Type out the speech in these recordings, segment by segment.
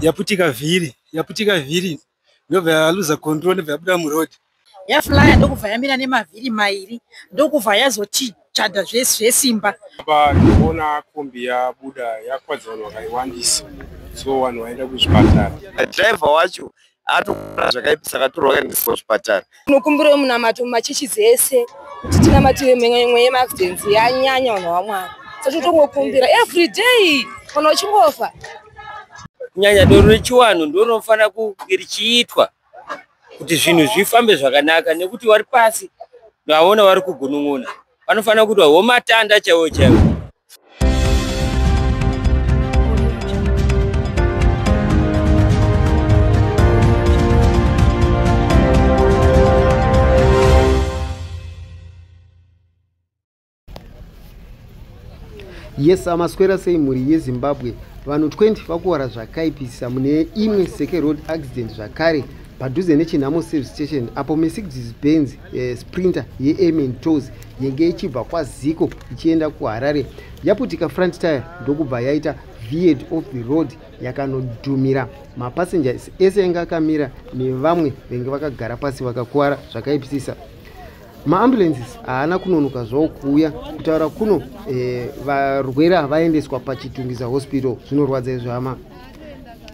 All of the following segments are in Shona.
Yaputika vhiri, yaputika vhiri, ndobva yaluza control, ndobva yabuda muroad. Yaflya ndokubva yamira nemavhiri mairi, ndokubva yazoti chadha zvesimba. Apa ndikuona kombi yabuda yakwadza vanhu vakaiwandisa, so vanhu vaenda kuzvipatara. Dhiraivha wacho atokura zvakaipisa, akatorwa akaendeswa kuzvipatara. Tinokumbirawo munamato mumachechi dzese kuti tinamatire mweya yemaaccidents yanyanya, vanhu vaMwari. Saka totongokumbira every day kana uchingofa. Kunyanya doro rechiwanhu ndo rinofanira kunge richiitwa kuti zvinhu zvifambe zvakanaka, nekuti vari pasi vaona vari kugunun'una, vanofanira kuti homatanda chaiwo chaiwo. Yes, amaswera sei mhuri yeZimbabwe? Vanhu 20 vakuwara zvakaipisisa mune imwe Seke Road accident zvakare padhuze neChinhamo service station, apo Mercedes Benz Sprinter yeAmen Tours yenge ichibva kwaZiko ichienda kuHarare yaputika front tire, ndokubva yaita veered off the road, yakanodhumira mapassengers ese ainge akamira nevamwe venge vakagara pasi, vakakuwara zvakaipisisa. Maambulances haana kunonoka zvavo kuuya. Kutaura kuno varwere vaendeswa paChitungwiza Hospital. Zvinorwadza izvo hama.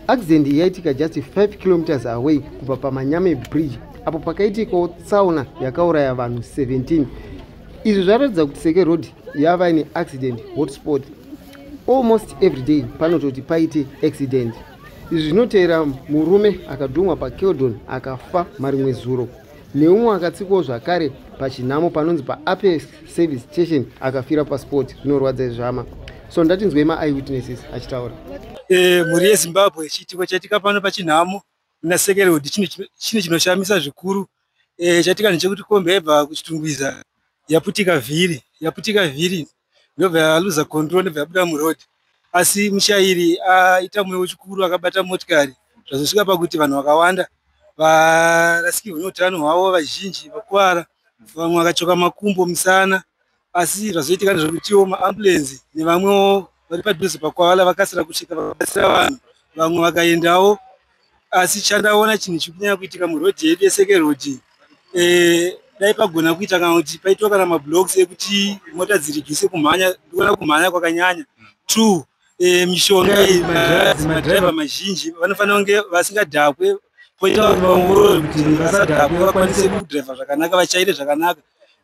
Accident iyi yaitika just 5 kilometers away kubva paManyame Bridge, apo pakaitikawo tsaona yakauraya vanhu 17. Izvi zvaratidza kuti Seke Road yava ine accident hotspot. Almost every day panototi paite accident. Izvi zvinoteera murume akadhumwa paKeldon akafa marimwe zuro, neumwe akatsikwawo zvakare pachinhamo panonzi paApex service station, akafira paspot. Zvinorwadza izvi hama. So ndatinzwei maeyewitnesses achitaura. Mhuri yeZimbabwe, chiitiko chaitika pano pachinhamo muna Seke Road chinhu chinoshamisa zvikuru. Chaitika ndechekuti kombi yaibva kuChitungwiza yaputika vhiri, yaputika vhiri, ndobva yaluza control, ndobva yabuda muroad. Asi muchairi aita mwoyo wechikuru, akabata motikari, zvazosvika pakuti vanhu vakawanda varasikirwa neutano hwavo, vazhinji vakuwara, vamwe vakachoka makumbo, misana. Asi zvazoitika ndezvekutiwo maambulenzi nevamwewo vari padhuze pakwala vakasira kusvika, vakabatsira vanhu, vamwe vakaendawo. Asi chandaona chinhu chiri kunyanya kuitika murodhi yedu yeSeke Road, dai pagona kuita kana kuti paitwa kana mablocks ekuti mota dzireduce kumhanya. Ndikuona kumhanya kwakanyanya. Two, mishonga iyi, madhiraivha mazhinji vanofanira kunge vasingadhakwe, poita kuti vaongorore kuti vasadhakwe, vakwanise kudhiraivha zvakanaka, vachaire zvakanaka.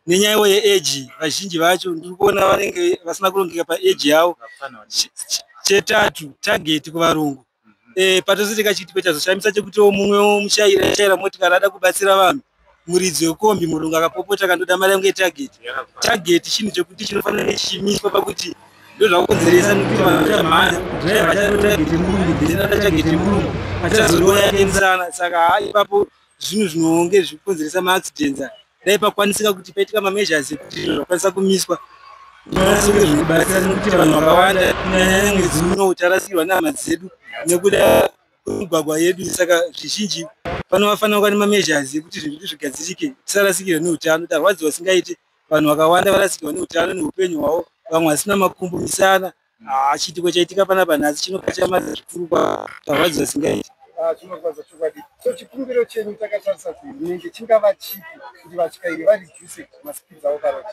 Nenyayawo yeage, vazhinji vacho ndiri kuona vanenge vasina kurongeka paage yavo. Chetatu, target kuvarungu. Patozoitika chiitiko chazoshamisa chekutiwo mumwe muchairi achaira motikari ada kubatsira vanhu, muridzi wekombi murungu akapopota, akandoda mari yangu yetarget. Target chinhu chekuti chinofanira kunge chichimiswa, pakuti ndozvakonzeresa, nekuti vanhu vachamhanya, dhiraivha achado target murungu, then ada target murungu achazorova yake musana. Saka ha, ipapo zvinhu zvinonge zvikonzeresa maaccidents. Dai pakwanisika kuti paitika mameasures ekuti zvinhu zvakwanisa kumiswa, zvinonase kunge zvinobatsira, nekuti vanhu vakawanda, kunyanya mwedzi uno, tarasikirwa nehama dzedu nekuda kwemigwagwa yedu. Saka zvizhinji panovafanira kuva nemameasures ekuti zvinhu zvedu zvigadzirike, tisarasikirwe neutano. Tarwadziwa singaiti, vanhu vakawanda varasikirwa neutano neupenyu hwavo, vamwe vasina makumbo, misana. Chiitiko chaitika panapa nhasi chinokachamadza zvikuru, tarwadziwa singaiti. Zvinorwadza chokwadi. So chikumbiro chenyu takatarisa kuhurumende chingava chipi kuti vatyairi vareduce maspeeds avo paroad?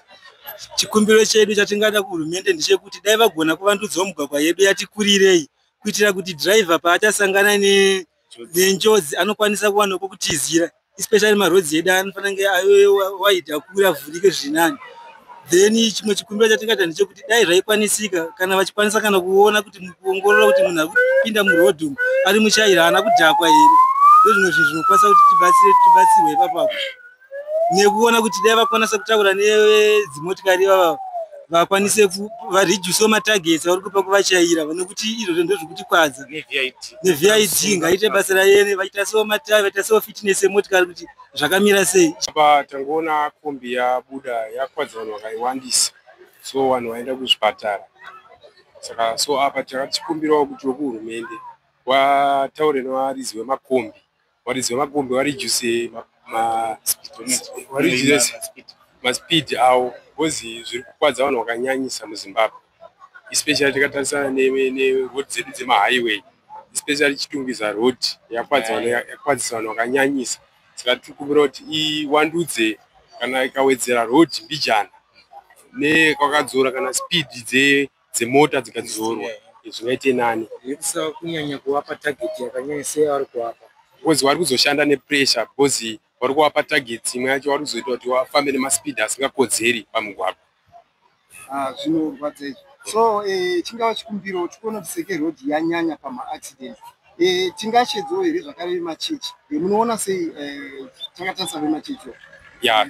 Chikumbiro chedu chatingada kuhurumende ndechekuti dai vagona kuvandudzawo migwagwa yedu yatikurirei, kuitira kuti dhiraivha paachasangana nenjodzi anokwanisa kuwana kwekutizira, especially maroads edu anofanira kunge ave wide, akura, avhurike zvirinani. Then chimwe chikumbiro chatingaita ndechekuti dai zvaikwanisika, kana vachikwanisa kana kuona kuti kuongorora kuti munhu ari kupinda murodhi umu ari muchairi haana kudhakwa here. Ndozvimwe zvinhu zvinokwanisa kuti tibatsire, tibatsirwe ipapapo, nekuona kuti dai vakwanisa kutaura nedzimotikari ivava, vakwanise vareducewo matargets vari kupa kuvachaira, nekuti izvozvo ndozvekutikwadza. NeVIT ngaite basa rayene, vaitasewo matyre, vaitasewo fitness yemotikari kuti zvakamira sei. Apa tangoona kombi yabuda yakwadza vanhu vakaiwandisa, so vanhu vaenda kuzvipatara. Saka so apa takachikumbirawo kuti vekuhurumende vataure nevaridzi vemakombi, varidzi vemakombi vareduce maspeed avo, because zviri kukwadza vanhu vakanyanyisa muZimbabwe, especially takatarisana neroad dzedu dzemahighway. Especially Chitungwiza Road yakwadzisa vanhu vakanyanyisa. Saka tiri kukumbira kuti iwandudze kana ikawedzera road mbijana nekwakadzora kana speed dzemota dzikadzorwa, zvingaite nani. Yekusa kunyanya kuvapa target yakanyanya seyavari kuvapa. Because vari kuzoshanda nepressure, because vari kuvapa target imwe yacho vari kuzoita kuti vafambe nemaspeed asingakodzeri pamugwagwa. Ah, zvinorwadza izvi. So chingava chikumbiro, tikuona kuti Seke Road yanyanya pamaaccident. Tingashedzewo here zvakare vemachechi? Munoona sei takatarisa vemachechi? Ya,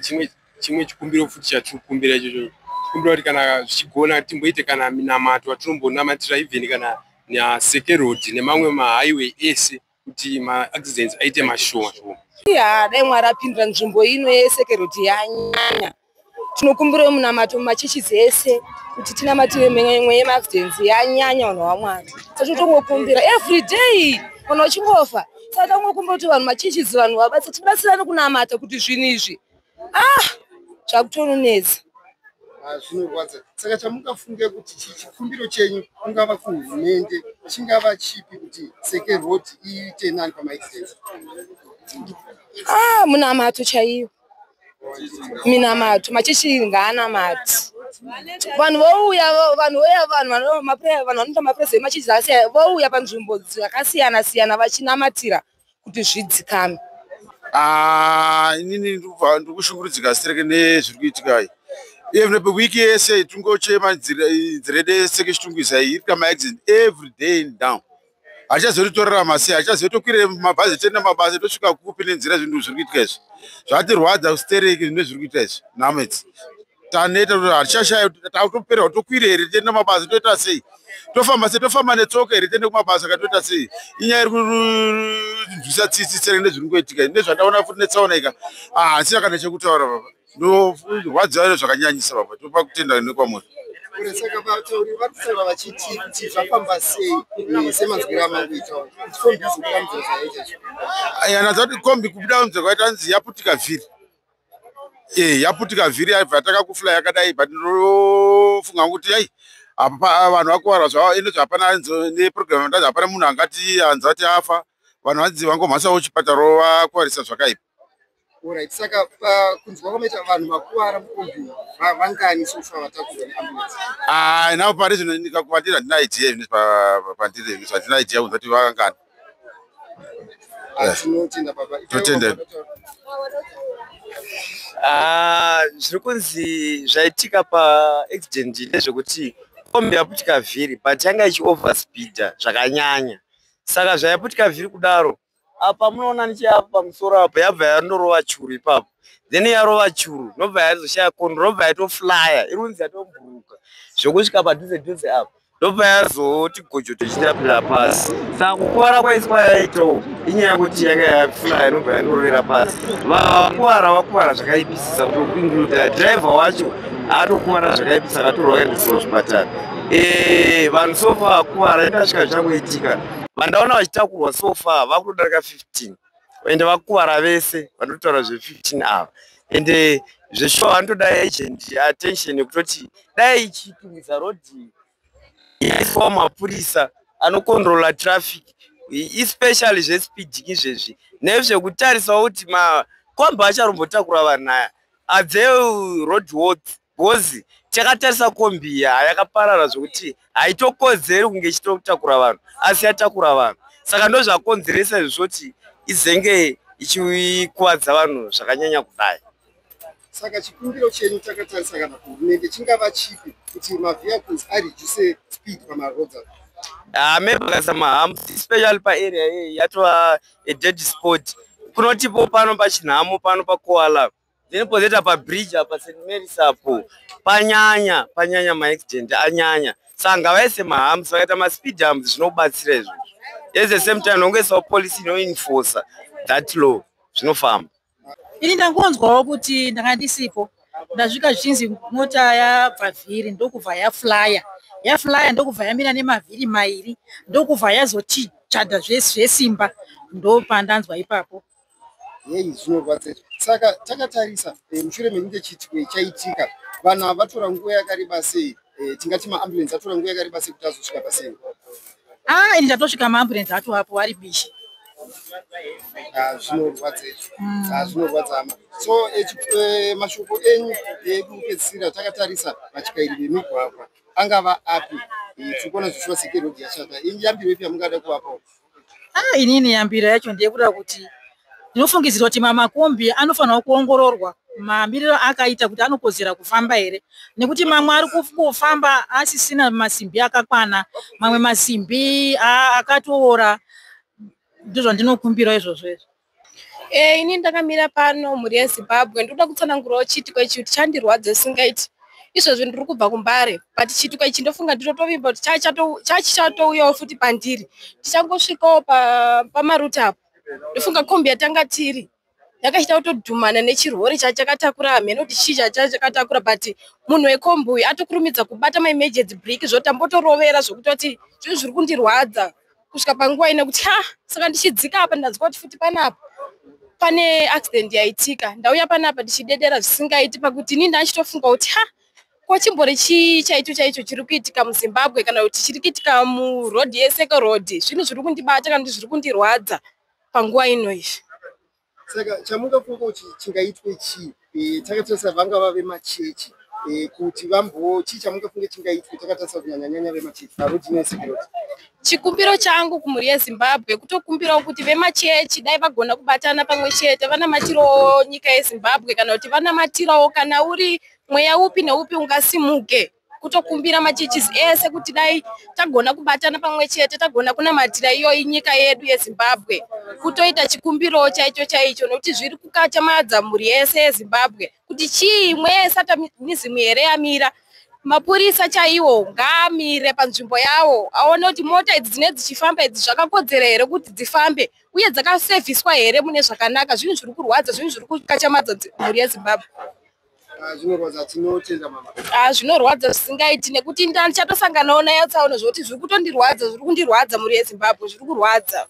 chimwe chikumbiro futi chatiri kukumbira ichocho, tikumbira kuti kana zvichigona timboite kana minamato vatinombonamatirira, even kana naSeke Road nemamwe mahighway ese, kuti maaccidents aite mashoma shoma. Ya, dai Mwari apindura. Nzvimbo ino yeSeke Road yanyanya. Tinokumbirawo munamato mumachechi dzese kuti tinamatire mweya yemaaccidents yanyanya, vanhu vaMwari. Saka every day vanhu vachingofa. Saka tangokumbira kuti vanhu machechi, vanhu vabatsa, tibatsirane kunamata kuti zvinhu izvi, ah, zvakutononetsa. Ah, zvinorwadza. Saka chamungafunge kuti chikumbiro chenyu kungava kuhurumende chingava chipi kuti Seke Road iite nani pamaaccidents? Ah, munamato chaiyo, minamato. Machechi ngaanamati. Vanhu vouya, vanhu vouya, vanhu vanoita maprayers emachechi akasiyana vouya panzvimbo dzakasiyana siyana vachinamatira kuti zvidzikame. Ah, inini ndiri kushungurudzika sitereke nezviri kuitika iyi. Even wiki yese tingochema nzira yedu yeSeke Chitungwiza iyi iri kamaaccident every day and down. Hatichazivi kuti torarama sei, hatichazivi tokwire mabhazi tiende mabasa, tosvika kupi nenzira zvinhu zviri kuitika izvi. Zvatirwadza sitereki zvine zviri kuita izvi nhamo idzi. Taneta kuti hatichashaya, takutopererwa, tokwire here tiende mabasa, toita sei, tofamba sei, tofamba netsoka here tiende kumabasa, katoita sei? Inyaya iri kunzwisa tsitsi sitereki nezviri kungoitika nezvandaona futi netsaona ika. Handisina kana chekutaura baba, ndorwadziwa zvakanyanyisa baba. Topa kutenda nekwamuri. Ure, saka vatauri vari kutaura vachiti kuti zvafamba sei, semanzwiro amangoitawo kuti kombi izobuda munzira zvayaita izvo? Aya, kuti kombi kubuda munzira kwaita nzi yaputika vhiri. Yaputika vhiri, yabva yataka kufly yakadai. But ndinofunga kuti ai, apa vanhu vakuwara zvavo inoti hapana neprogram ndazi, hapana munhu angati hanzi ati afa. Vanhu vanzi vangomhasawo chipatara vakuwarisa zvakaipa. Alright, saka kunzwa kwamaita, vanhu vakuvara mukombi vangani so far vatakurwa neambulance? Ah, nawo pari zvino ndikakuvandiri handina idea zvino pandiri zvino handina idea kunzwa kuti vangani. Ah, tinotenda baba. Totenda. Ah, zviri kunzi zvaitika paaccident ndezvekuti kombi yaputika vhiri, but yanga ichioverspeeda zvakanyanya. Saka zvayaputika vhiri kudaro, apa munoona necheapa pamusoro apo yabva yandorova churu ipapo. Then yarova churu, nobva yazoshaya control, nobva yatoflya. Iri kunzi yatomburuka zvokusvika padhuze dhuze apo, ndobva yazoti gojoto ichitapira pasi. Saka kukuvara kwaiswa yaitawo inyaya yekuti yanga yaflya, inobva yandorovera pasi. Vakuvara vakuvara zvakaipisisa, kutoincluda dhiraivha wacho atokuvara zvakaipisa, akatorwa akaendeswa kuzvipatara. Vanhu so far vakuvara, indasvika zvichangoitika, vandaona vachitakurwa so far vakutodarika 15, ende vakuvara vese vanotaura zve15 ava. Ende zveshuwa vanotoda urgent attention yekutoti dai Chitungwiza Road yaiswa mapurisa anocontrola traffic, especially zvespeeding izvezvi, nezvekutarisawo kuti makombi acharombotakura vanhu aya adze road worthy, because takatarisa kombi iya yakaparara zvokuti haitokodzeri kunge ichitotakura vanhu, asi yatakura vanhu. Saka ndo zvakonzeresa izvo zvoti izenge ichikuvadza vanhu zvakanyanya kudai. Saka chikumbiro chenyu takatarisa kana kuhurumende chingava chipi kuti mavehicles areduce speed pamaroads ava? Maybe vakaisa mahumps, especially paarea iyi yatova dead spot. Kunotipo pano paChinhamo pano paKoala, then pozoita pabridge apa St Marys apo, panyanya maaccident anyanya. Saka ngavaise mahumps, vakaita maspeed humps zvinobatsira izvozvo. At the same time nongoisawo policy inoenforca that law, zvinofamba. Ini ndangonzwawo kuti ndanga ndisipo. Ndasvika zvichinzi mota yabva vhiri, ndokubva yaflya, yaflya, ndokubva yamira nemavhiri mairi, ndokubva yazoti chadha zvesimba. Ndopandanzwa ipapo. Hei, zvinorwadza izvi. Saka takatarisa mushure mekunge chiitiko chaitika, vanhu ava vatora nguva yakareba sei, tingati maambulance atora nguva yakareba sei kuti azosvika pascene? Ah, ini ndatosvika maambulensi atovapo ari bishi. Zvinorwadza izvo. Zvinorwadza hama. So mashoko enyu ekupedzisira takatarisa vatyairi vemigwagwa angava api? Tiri kuona zvishuwa Seke Road yashata. Yambiro ipi yamungada kuvapawo? Ah, inini yambiro yacho ndeyekuda kuti ndinofungidzira kuti mamakombi anofanirwa kuongororwa mamiriro akaita kuti anokodzera kufamba here, nekuti mamwe ari kufamba asisina masimbi akakwana, mamwe masimbi akatoora. Ndozvandinokumbira izvozvo izvo. Ini ndakamira pano, mhuri yeZimbabwe, ndoda kutsanangurawo chiitiko ichi kuti chandirwadza singaiti. Izvozvi ndiri kubva kuMbare, but chiitiko ichi ndofunga ndinotovimba kuti chachatouyawo futi pandiri. Tichangosvikawo pamaruti apo, ndofunga kombi yatanga tiri yakachita kutodhumana nechirori chachakatakura, hameno kuti chii chachakatakura, but munhu wekombi uyu atokurumidza kubata maemergency brake, zvotambotorovera zvokutoti zvinhu zviri kundirwadza kusvika panguva ino kuti ha, saka ndichidzika apa ndanzwa kuti futi panapa pane accident yaitika. Ndauya panapa ndichidedera zvisingaiti, pakuti inini ndachitofunga kuti ha, ko chimbori chii chaicho chaicho chiri kuitika muZimbabwe, kana kuti chiri kuitika murodhi yeSeke Road? Zvinhu zviri kundibata kana kuti zviri kundirwadza panguva ino izvi. Saka chamungafunga kuti chingaitwe chii? Takatarisa vangava vemachechi, kuti vambo chii chamungafunge chingaitwe takatarisa kunyanyanyanya vemachechi parodhi neSeke Road? Chikumbiro changu kumhuri yeZimbabwe kutokumbirawo kuti vemachechi dai vagona kubatana pamwe chete, vanamatirawo nyika yeZimbabwe, kana kuti vanamatirawo kana uri mweya upi neupi ungasimuke. Kutokumbira machechis ese kuti dai tagona kubatana pamwe chete, tagona kunamatira iyoyi nyika yedu yeZimbabwe, kutoita chikumbiro chaicho chaicho, nokuti zviri kukachamadza mhuri yese yeZimbabwe kuti chii, mweya yesatanism here yamira? Mapurisa chaiwo ngaamire panzvimbo yawo, aone kuti mota idzi dzinenge dzichifamba idzi zvakakodzera here kuti dzifambe, uye dzakasevhiswa here mune zvakanaka. Zvinhu zviri kurwadza, zvinhu zviri kukachamadza mhuri yeZimbabwe. Zvinorwadza, tinotenda mama. Zvinorwadza zvisingaiti, nekuti ndichatosanganawo nayo tsaona zvekuti zviri kutondirwadza, zviri kundirwadza, mhuri yeZimbabwe, zviri kurwadza.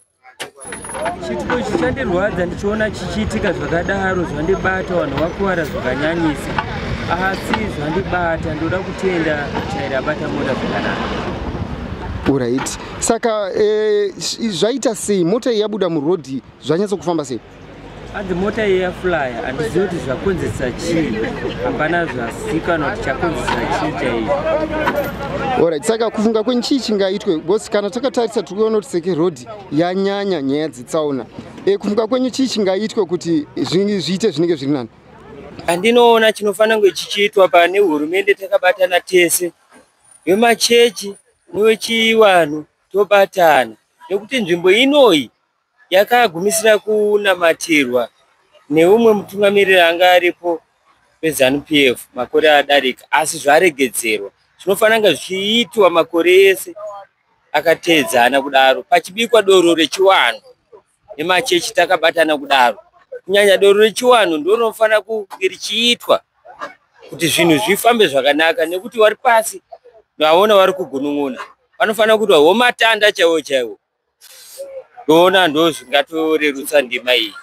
Chiitiko ichi chandirwadza ndichiona chichiitika zvakadaro, zvandibata, vanhu vakuvara zvakanyanyisa, asi zvandibata. Ndoda kutenda mutyairi abata mota zvakanaka. Alright, saka zvaita sei? Mota iyi yabuda murodhi, zvanyatsokufamba sei? Hanzi mota iyi yaflya, handizivi kuti zvakonzesa chii, hapana zvazikanwa kuti chakonzesa chii chaizvo. Alright, saka kufunga kwenyu chii chingaitwe? Because kana takatarisa tiri kuona kuti Seke Road yanyanya nyaya dzetsaona. Kufunga kwenyu chii chingaitwe kuti zviite zvinenge zviri nani? Handinoona chinofanira kunge chichiitwa pane hurumende, takabatana tese, vemachechi nevechivanhu, tobatana, nekuti nzvimbo inoyi yakagumisira kunamatirwa neumwe mutungamiriri anga aripo weZANU PF makore adarika, asi zvaregedzerwa. Zvinofanira kunge zvichiitwa makore ese akateedzana kudaro, pachibikwa doro rechiwanhu nemachechi takabatana kudaro. Kunyanya doro rechiwanhu ndo rinofanira kunge richiitwa kuti zvinhu zvifambe zvakanaka, nekuti vari pasi vaona vari kugunun'una, vanofanira kuti vomatanda chaiwo chaiwo. Ndoona ndo zvingatorerutsa ndima iyi.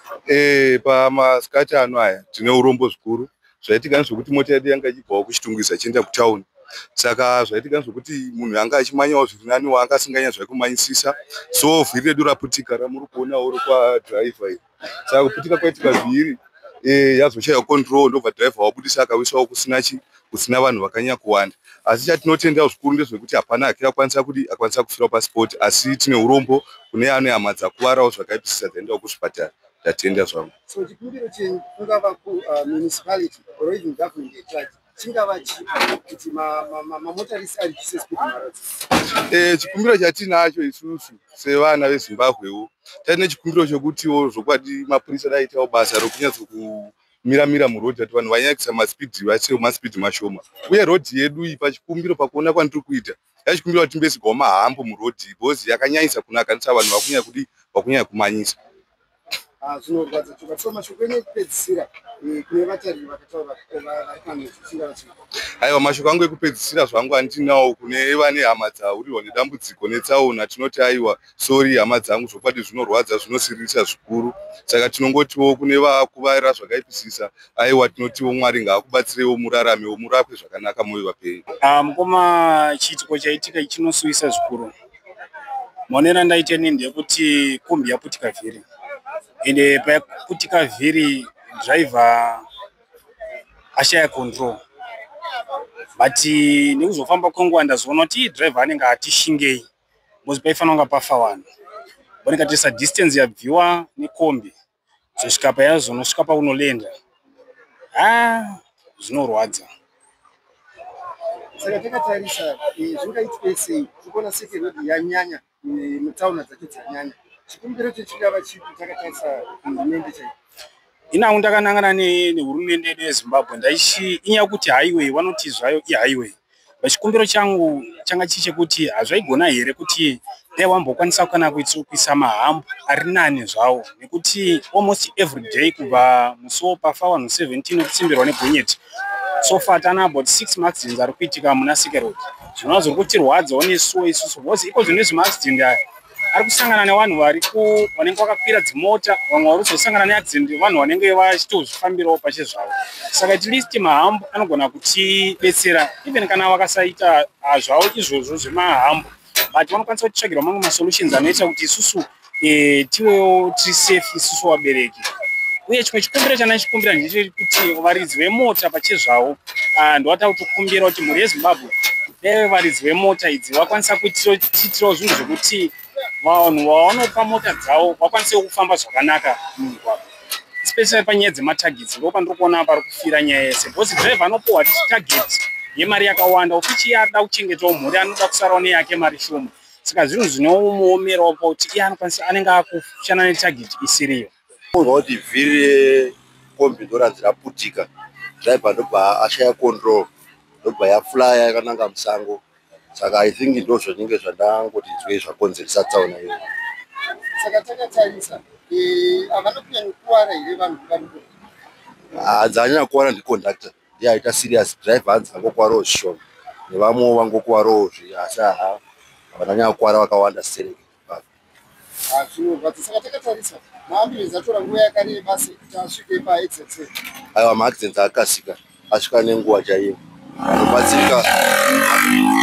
Pamasikati ano aya tine urombo zvikuru. Zvaitika ndezvekuti mota yedu yanga ichibvawo kuChitungwiza ichienda kutauni. Saka zvaitika ndezvekuti munhu anga achimanyawo zviri nani, waanga asinganyanya zvekumanyisisa, so vhiri redu raputika ramuri kuonawo rekwadhiraivha iri. Saka kuputika kwaitika vhiri, yazoshaya control, ndobva dhiraivha wabudisa akawisawo kusina chi kusina vanhu vakanyanya kuwanda. Asi chatinotendawo zvikuru ndezvekuti hapana hake akwanisa kudi akwanisa kufira paspot, asi tine urombo kune ane hama dzakuvarawo zvakaipisisa, dzaendawo kuzvipatara. Ndatenda zvangu. So chikumbiro chenyu kungava kumunicipality or even government at large chingava chipi kuti mamotorist areduce speed mumarodzi? Chikumbiro chatinacho isusu sevana veZimbabwewo, taine chikumbiro chekutiwo zvokwadi mapurisa daitawo basa rokunyatsokumiramira murodhi, kuti vanhu vanyanyisa maspeed vaisewo maspeed mashoma. Uye rodhi yedu iyi, pachikumbiro, pakuona kwandiri kuita, yachikumbira kuti timboisirwawo mahambo murodhi, because yakanyanyisa kunaka nisa vanhu vakunyanya kudi vakunyanya kumanyisa. Zvinorwadza chokwadi. So mashoko enyu ekupedzisira kune vatariri vakataura vari pano chingava chii? Aiwa, mashoko angu ekupedzisira zvangu andinawo kune vane hama dzaurirwa nedambudziko netsaona, tinoti aiwa, sorry hama dzangu, zvokwadi zvinorwadza, zvinosiririsa zvikuru. Saka tinongotiwo kune vakuvara zvakaipisisa, aiwa, tinotiwo Mwari ngaakubatsirewo, muraramewo, murapwe zvakanaka, muve vapenyu. Mukoma, chiitiko chaitika chinosuwisa zvikuru. Maonero andaita inini ndeyekuti kombi yaputika vhiri, ende payaputika vhiri dhiraivha ashaya control, but nekuzofamba kwenguva ndazoona kuti dhiraivha anenge atishingei because paifanira kunga pafa vanhu. Ndikatarisa distance yabviwa nekombi kuzosvika payazonosvika pakunolenda, haa, zvinorwadza. Saka takatarisa, zvingaitwe sei? Tiri kuona Seke Road yanyanya, mutsaona dzacho dzanyanya. Chikumbiro chechingava chipi takatarisa hurumende chaiyo? Inangu ndakanangana nehurumende yedu yeZimbabwe, ndaichi inyaya yekuti highway vanoti zvayo ihighway. Chikumbiro changu changa chiri chekuti hazvaigona here kuti dai vambokwanisa kana kuisa mahumps ari nani zvawo, nekuti almost every day kubva musi pafa vanhu 17 nekutsimbirwa negonyeti, so far tana about 6 maaccidents ari kuitika muna Seke Road, zvinova zviri kutirwadzawo nesuwo isusu, because iko zvino izvi maaccident aya ari kusangana nevanhu vari vanenge vakakwira dzimota, vamwe vari kuzosangana neaccident vanhu vanenge vachitozvifambirawo pachezvavo. Saka at least mahumps anogona kutibetsera, even kana vakasaita zvavo izvozvo zvemahumps, but vanokwanisa kutitsvagirwa mamwe masolutions anoita kuti isusu tivewo tiri safe isusu vabereki. Uye chimwe chikumbiro chandachikumbira ndechekuti varidzi vemota pachezvavo, ndovata kutokumbira kuti mhuri yeZimbabwe, dai varidzi vemota idzi vakwanisa kutiitirawo zvinhu zvekuti vanhu vavanopa mota dzavo vakwanisewo kufamba zvakanaka mumugwagwa, especially panyaya dzematargets. Ndo pandiri kuona pari kufira nyaya yese, because driver anopiwa target yemari yakawanda, ufichi iye arida kuchengetawo mhuri, anoda kusarawo neyake mari shoma. Saka zvinhu zvinomuomerawo pakuti iye anokwanisa anenge akushanda netarget isiriyo. Unzwa kuti vhiri rekombi ndoranzi raputika, driver ndobva ashaya control, ndobva yaflya yakananga musango. Saka I think ndo zvinenge zvandangoti nzwei zvakonzeresa tsaona iyoyo. Saka takatarisa, havana kunyanyokuvara here vanhu varipo? Dzanyanya kuwara ndikondakta, ndiye aita serious. Driver hanzi angokwarawo zvishoma, nevamwewo vangokwarawo, asi ha, havana nyanya kukwara vakawanda stereki. Zvinorwadza. Saka takatarisa, maambulensi atora nguva yakareba sei kuti asvike paaccident? Aiwa, maaccidents akasika, asvika nenguva chaiyo. Vanobatsirika,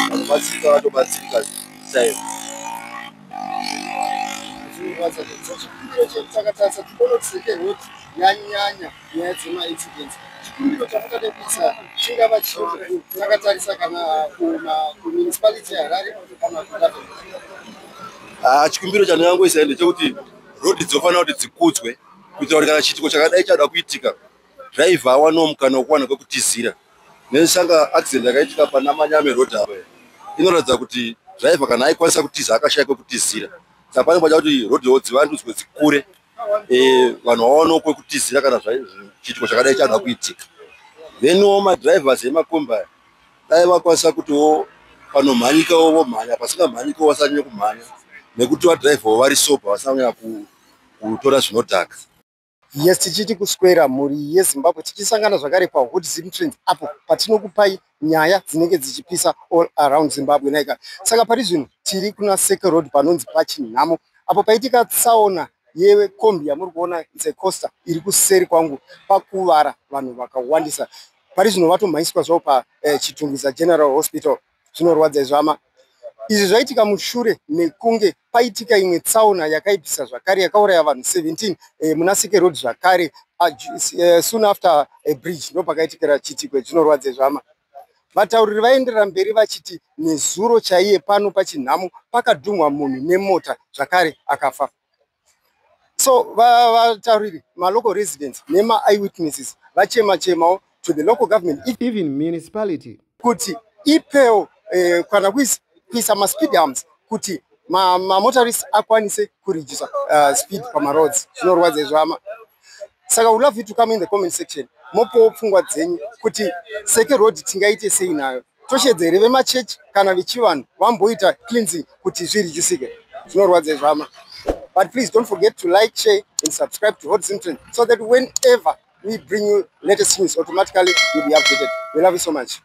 vanobatsirika vatobatsirika time. Zvinorwadza. So chikumbiro chedu takatarisa, tikuona kuti Seke Road yanyanya nyaya dzemaaccidents. Chikumbiro chamungade kuisa chingava chii takatarisa kana kumunicipality yeHarare kana kugovernment? Ah, chikumbiro chandingangoisa ndechekuti rodhi dzofanira kuti dzikudzwe, kuitira kuti kana chiitiko chakadai chada kuitika, dhiraivha awanewo mukana wekuwana kwekutizira. Nesanga accident yakaitika pana Manyame Road apa inoratidza kuti dhiraivha kana aikwanisa kutiza akashaya kwekutizira. Saka pane pacha kuti rodhiwo dzivandudzwe, dzikure, vanhu vawanewo kwekutizira kana chiitiko chakadai chada kuitika. Thenwo madhiraivhas emakombi aya, dai vakwanisa kutiwo panomhanyikawo vomhanya, pasingamhanyikawo vasanyanya kumhanya, nekuti vadhiraivhawo vari sober, vasina kunyanya kutora zvinodhaka. Yes, tichiti kuswera mhuri yeZimbabwe, tichisangana zvakare paHot Zim Trends, apo patinokupai nyaya dzinenge dzichipisa all around Zimbabwe naika. Saka pari zvino tiri kuna Seke Road panonzi paChinhamo, apo paitika tsaona yekombi yamuri kuona, it's a Coaster iri kuseri kwangu. Pakuvara vanhu vakawandisa. Pari zvino vatomhanyiswa zvavo paChitungwiza General Hospital. Zvinorwadza izvo, hama. Izvi zvaitika mushure mekunge paitika imwe tsaona yakaipisa zvakare yakauraya vanhu 17 muna Seke Road zvakare, soon after a bridge ndo pakaitikira chiitiko. Zvinorwadza izvo, hama. Vatauriri vaenderera mberi vachiti nezuro chaiye pano paChinhamo pakadhumwa munhu nemota zvakare akafa. So vatauriri, malocal residents nemaeyewitnesses vachema chemawo to the local government, even municipality, kuti ipewo kana kuisa maspeed humps kuti mamotorist akwanise kuredusa speed pamaroads. Zvinorwadza izvo, hama. Saka we love you to come in the comment section, mopowo pfungwa dzenyu kuti Seke Road tingaite sei nayo. Toshedza here vemachechi kana vechivanhu vamboita cleansing kuti zvireducike? Zvinorwadza izvo, hama. But please don't forget to like, share and subscribe to Hot Zim Trend so that whenever we bring you latest news, automatically you'll be updated. We love you so much.